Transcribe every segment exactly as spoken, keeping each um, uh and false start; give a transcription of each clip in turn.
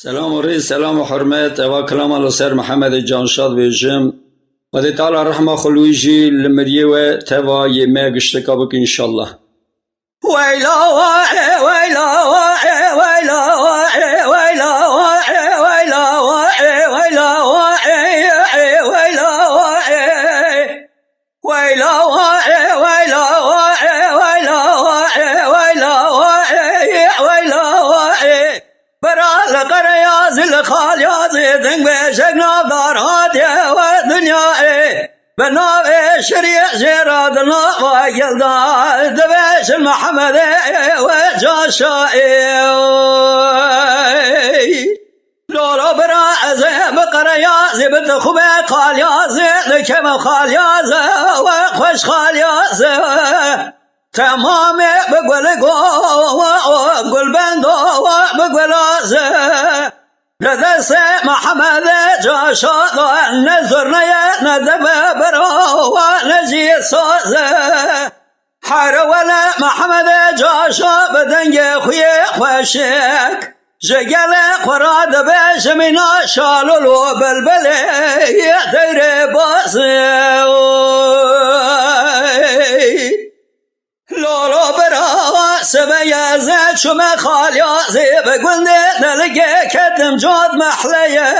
Selam û rêz, selam û hurmet. Eva kilama li ser Mihemedê Canşad bêjim. Xwedê Teala rehma xwe li wî jî li miriyê we teva yê me giştika bike înşallah. Weyla wa e, weyla wa e, weyla wa e, weyla wa e, weyla wa e, weyla wa e, weyla wa e. Weyla wa e, weyla wa e, weyla wa e, weyla wa e, weyla wa e. Bira li qereya zî li xaliya zî deng bêjek navdar hatiye we dinyayê. Bi navê şirî jê re di nava gel de dibêjin Mihemedê we caşayê. Lolo bira ez ê bi qereya zî bi tixûbê xaliya zî li kevin xaliya zî we xweş xaliya zî. Temamê bi gulik o, o, o, gulbend o, o, bi gula zî. Li destê Mihemedê caşa de ne zurneye, ne deve bira, ne jî saz e. Here wele Mihemedê caşa bi dengê xwe yê xweşik. Ji gelê xwe re dibêjim îna şalol û bilbilê yê deyrê bazê. Lolo bira sibê ez çûme xalya zî bi gundê deligê ketim cot mehleye.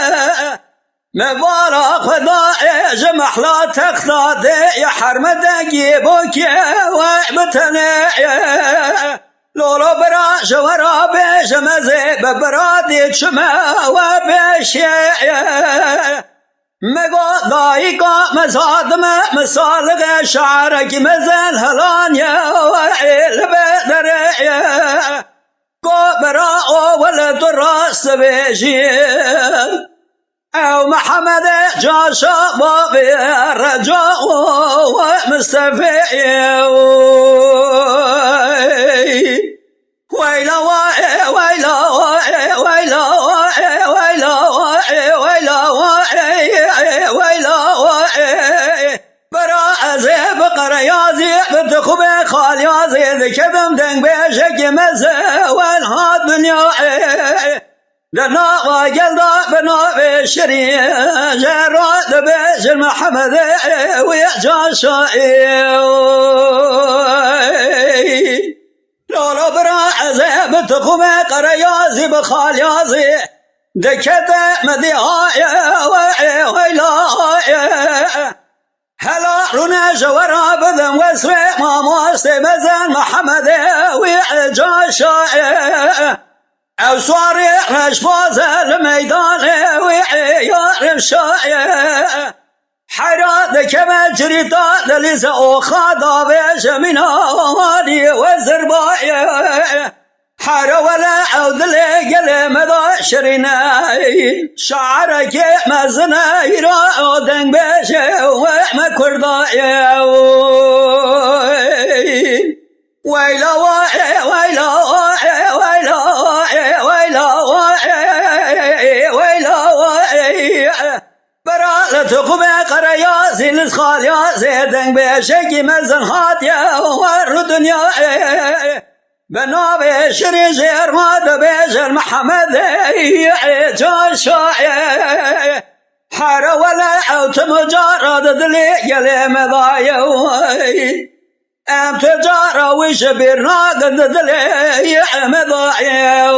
Me vala xwe da ê ji mehla texta dê ya herme dengî bokê we bi tenê ye. Lolo bira ji we ra bêjim ez ê bi bira dê çime we bêşê ye. Me got dayika me zadime misalixê şarekî mezin helan ye we ê li bê derê ye. Got bira o wele tu rast dibêjî. Ew Mihemedê caşa bavê reca û Mistefê. Weyla wa e, weyla wa e, weyla wa e, weyla wa e, weyla wa e, weyla wa e. Bira ez ê bi qereya zî, bi tixûbê xaliya zî dikevim deng bêjekî meze wen hat dinyayê. Di nava gel de bi navê şirîn jê re dibêjin Mihemedê wî caşayê. Lolo bira ez ê bi tixûmê qereya zî bi xaliya zî dikete medî haye we ê weyla haye. Hela rûne ji we re bidim wesfê mamostê mezin Mihemedê wî caşayê. Ew swarê reşbaze li meydanê wî ya rewşayê. Heyra dikeve cirîta dilîze oxa davê jemîna warî we zirbayê. Here wele ew dilê gelê me da şirîne. Şarekê mezine îro deng bêje we me kurdayê. Weyla wa e, weyla wa e, weyla wa e, weyla wa e, weyla wa e. Bira li tixûmê qereya zî li xaliya zê deng bêjekî mezin hatiye war û dinya e. Bi navê şirî jêr ma dibêjin Mihemedê e caşa e. Here wele ew tim û cara di dilê gelê me daye. Em tu cara wî ji bîr nakin di dilê me daye.